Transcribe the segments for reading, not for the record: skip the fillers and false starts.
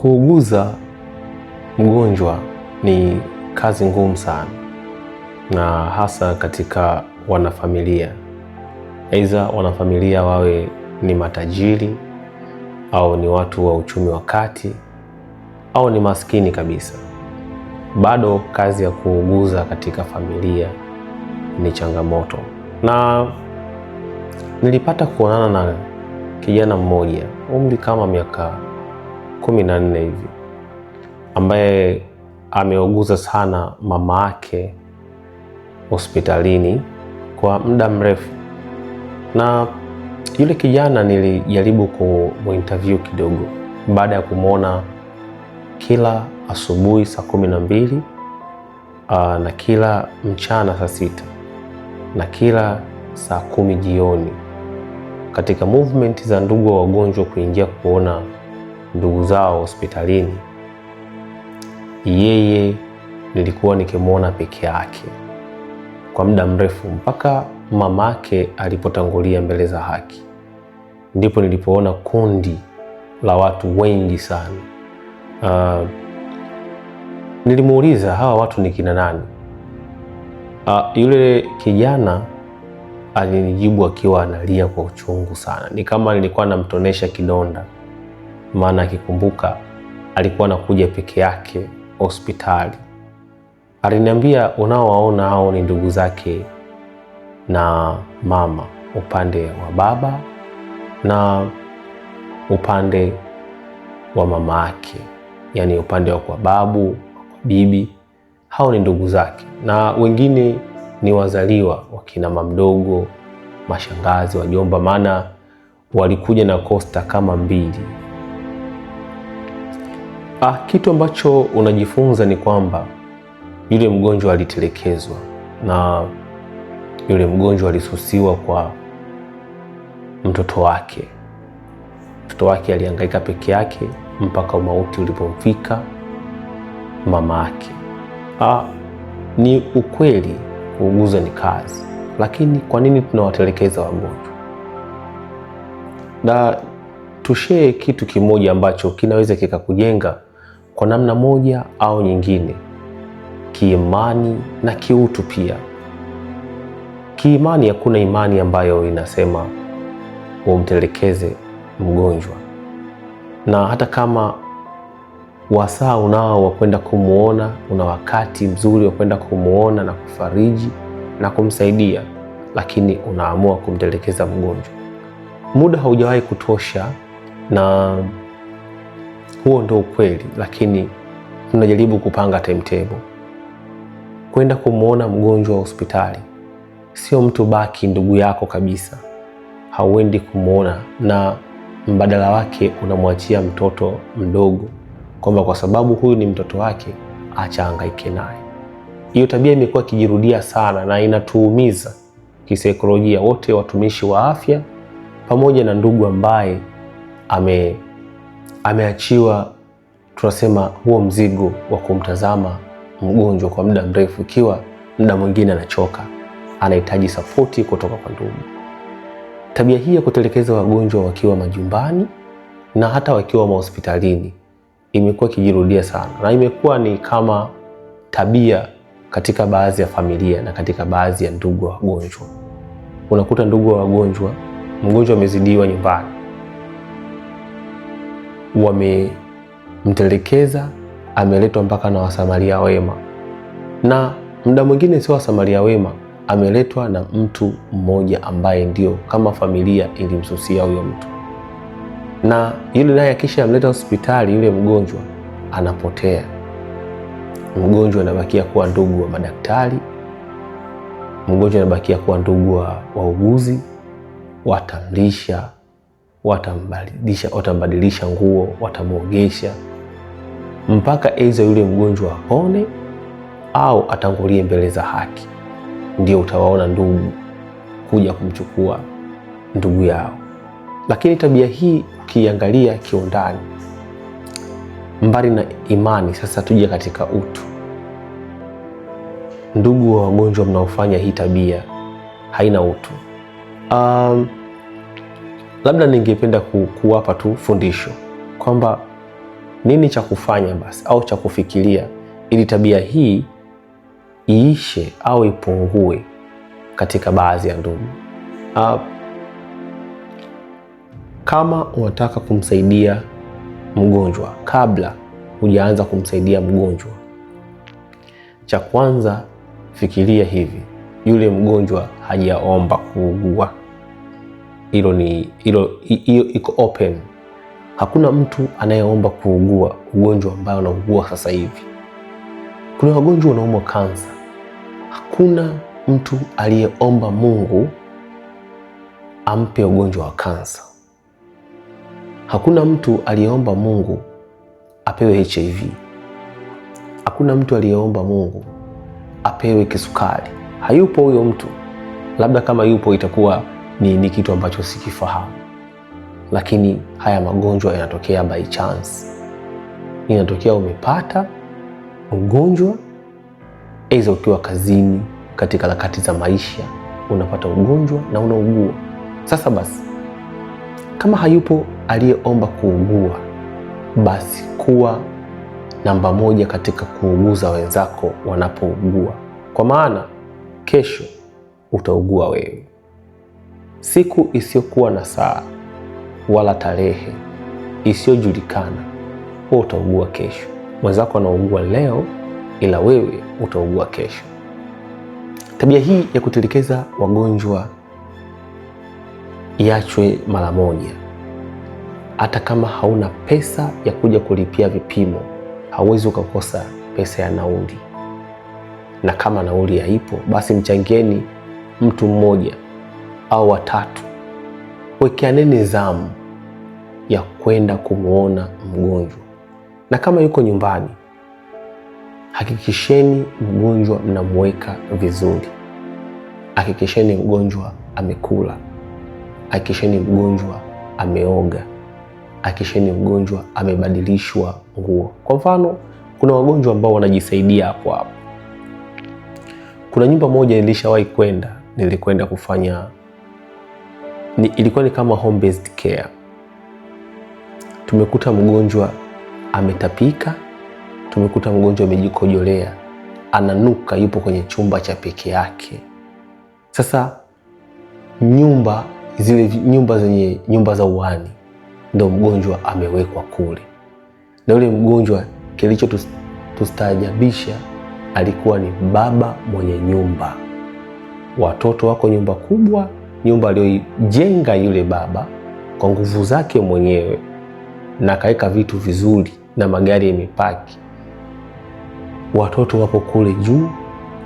Kuuguza mgonjwa ni kazi ngumu sana, na hasa katika wanafamilia. Aidha wanafamilia wawe ni matajiri au ni watu wa uchumi wa kati au ni maskini kabisa, bado kazi ya kuuguza katika familia ni changamoto. Na nilipata kuonana na kijana mmoja umri kama miaka 14 hivi, ambaye ameuguza sana mama yake hospitalini kwa muda mrefu. Na yule kijana nilijaribu kumuinterview kidogo baada ya kumwona kila asubuhi saa 12 na kila mchana saa 6 na kila saa 10 jioni katika movement za ndugu wa wagonjwa kuingia kuona ndugu zao hospitalini, yeye nilikuwa nikimwona peke yake kwa muda mrefu mpaka mamake alipotangulia mbele za haki, ndipo nilipoona kundi la watu wengi sana. Nilimuuliza hawa watu ni kina nani? Yule kijana alinijibu akiwa analia kwa uchungu sana, ni kama nilikuwa namtonesha kidonda, maana akikumbuka alikuwa anakuja peke yake hospitali. Aliniambia unaowaona hao ni ndugu zake na mama upande wa baba na upande wa mama yake, yani upande wa kwa babu, kwa bibi, hao ni ndugu zake, na wengine ni wazaliwa wakina mama mdogo, mashangazi, wajomba, maana walikuja na kosta kama mbili. Kitu ambacho unajifunza ni kwamba yule mgonjwa alitelekezwa na yule mgonjwa alisusiwa kwa mtoto wake. Mtoto wake alihangaika peke yake mpaka umauti ulipomfika mama yake. Ni ukweli kuuguza ni kazi, lakini kwa nini tunawatelekeza wagonjwa? Na tushee kitu kimoja ambacho kinaweza kikakujenga kwa namna moja au nyingine, kiimani na kiutu pia. Kiimani, hakuna imani ambayo inasema umtelekeze mgonjwa, na hata kama wasaa unao wa kwenda kumuona, una wakati mzuri wa kwenda kumuona na kufariji na kumsaidia, lakini unaamua kumtelekeza mgonjwa. Muda haujawahi kutosha, na huo ndio ukweli, lakini tunajaribu kupanga timetable. Kwenda kumuona mgonjwa wa hospitali sio mtu baki ndugu yako kabisa, hauendi kumuona, na mbadala wake unamwachia mtoto mdogo kwamba kwa sababu huyu ni mtoto wake acha hangaike naye. Hiyo tabia imekuwa ikijirudia sana na inatuumiza kisaikolojia, wote watumishi wa afya pamoja na ndugu ambaye ameachiwa, tunasema huo mzigo wa kumtazama mgonjwa kwa muda mrefu, ikiwa muda mwingine anachoka, anahitaji sapoti kutoka kwa ndugu. Tabia hii ya kutelekeza wagonjwa wakiwa majumbani na hata wakiwa mahospitalini imekuwa ikijirudia sana na imekuwa ni kama tabia katika baadhi ya familia na katika baadhi ya ndugu wa wagonjwa. Unakuta ndugu wa wagonjwa, mgonjwa amezidiwa nyumbani, wamemtelekeza, ameletwa mpaka na wasamaria wema, na muda mwingine sio wasamaria wema, ameletwa na mtu mmoja ambaye ndio kama familia ilimsusia huyo mtu, na yule naye akisha amleta hospitali yule mgonjwa anapotea. Mgonjwa anabakia kuwa ndugu wa madaktari, mgonjwa anabakia kuwa ndugu wa wauguzi, watamlisha, watambadilisha nguo, watamwogesha mpaka aidha yule mgonjwa apone au atangulie mbele za haki. Ndio utawaona ndugu kuja kumchukua ndugu yao. Lakini tabia hii ukiangalia kiundani, mbali na imani, sasa tuje katika utu. Ndugu wa wagonjwa mnaofanya hii tabia haina utu. Labda ningependa kuwapa tu fundisho kwamba Nini cha kufanya basi au cha kufikiria ili tabia hii iishe au ipungue katika baadhi ya ndugu? Kama unataka kumsaidia mgonjwa, kabla hujaanza kumsaidia mgonjwa, cha kwanza fikiria hivi: yule mgonjwa hajaomba kuugua. Hilo ni hilo, hiyo iko open. Hakuna mtu anayeomba kuugua ugonjwa ambao anaugua sasa hivi. Kuna wagonjwa wanaumwa kansa. Hakuna mtu aliyeomba Mungu ampe ugonjwa wa kansa. Hakuna mtu aliyeomba Mungu apewe HIV. Hakuna mtu aliyeomba Mungu apewe kisukari. Hayupo huyo mtu. Labda kama yupo itakuwa ni kitu ambacho sikifahamu, lakini haya magonjwa yanatokea by chance. Inatokea umepata ugonjwa aidha ukiwa kazini, katika harakati za maisha unapata ugonjwa na unaugua. Sasa basi, kama hayupo aliyeomba kuugua, basi kuwa namba moja katika kuuguza wenzako wanapougua, kwa maana kesho utaugua wewe. Siku isiyokuwa na saa wala tarehe isiyojulikana, wewe utaugua kesho. Mwenzako anaugua leo, ila wewe utaugua kesho. Tabia hii ya kutelekeza wagonjwa iachwe mara moja. Hata kama hauna pesa ya kuja kulipia vipimo, hauwezi ukakosa pesa ya nauli, na kama nauli haipo, basi mchangieni mtu mmoja au watatu, wekeaneni zamu ya kwenda kumwona mgonjwa, na kama yuko nyumbani, hakikisheni mgonjwa mnamweka vizuri, hakikisheni mgonjwa amekula, hakikisheni mgonjwa ameoga, hakikisheni mgonjwa amebadilishwa nguo. Kwa mfano, kuna wagonjwa ambao wanajisaidia hapo hapo. Kuna nyumba moja nilishawahi kwenda, nilikwenda kufanya ilikuwa ni kama home based care. Tumekuta mgonjwa ametapika, tumekuta mgonjwa amejikojolea, ananuka, yupo kwenye chumba cha peke yake. Sasa nyumba zile nyumba zenye nyumba za uani, ndo mgonjwa amewekwa kule, na yule mgonjwa kilichotustaajabisha alikuwa ni baba mwenye nyumba, watoto wako nyumba kubwa, nyumba aliyoijenga yule baba kwa nguvu zake mwenyewe, na akaweka vitu vizuri na magari yamepaki. Watoto wapo kule juu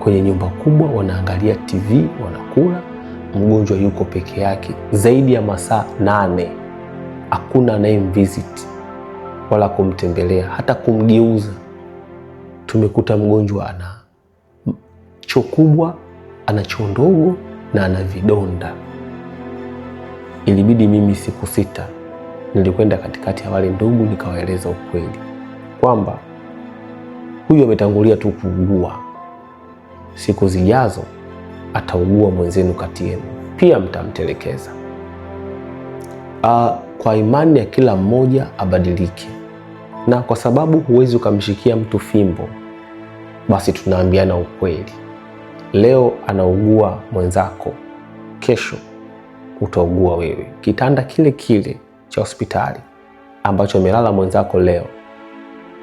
kwenye nyumba kubwa, wanaangalia TV, wanakula. Mgonjwa yuko peke yake zaidi ya masaa 8, hakuna anayemvisit wala kumtembelea hata kumgeuza. Tumekuta mgonjwa ana choo kubwa, ana choo ndogo na ana vidonda. Ilibidi mimi siku 6 nilikwenda katikati ya wale ndugu nikawaeleza ukweli kwamba huyu ametangulia tu kuugua, siku zijazo ataugua mwenzenu kati yenu, pia mtamtelekeza. Kwa imani ya kila mmoja abadilike, na kwa sababu huwezi ukamshikia mtu fimbo, basi tunaambiana ukweli. Leo anaugua mwenzako, kesho utaugua wewe. Kitanda kile kile cha hospitali ambacho amelala mwenzako leo,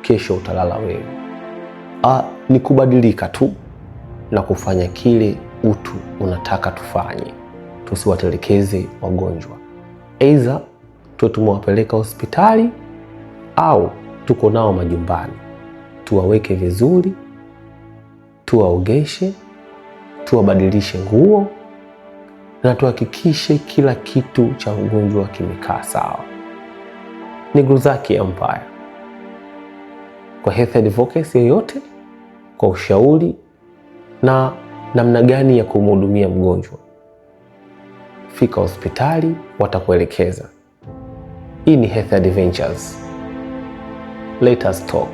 kesho utalala wewe. Ni kubadilika tu na kufanya kile utu unataka tufanye. Tusiwatelekeze wagonjwa, aidha tuwe tumewapeleka hospitali au tuko nao majumbani, tuwaweke vizuri, tuwaogeshe, tuwabadilishe nguo na tuhakikishe kila kitu cha mgonjwa kimekaa sawa. Ni Gruzaki Empire. Kwa health advocacy yoyote, kwa ushauri na namna gani ya kumhudumia mgonjwa, fika hospitali, watakuelekeza. Hii ni Health Adventures. Let us talk.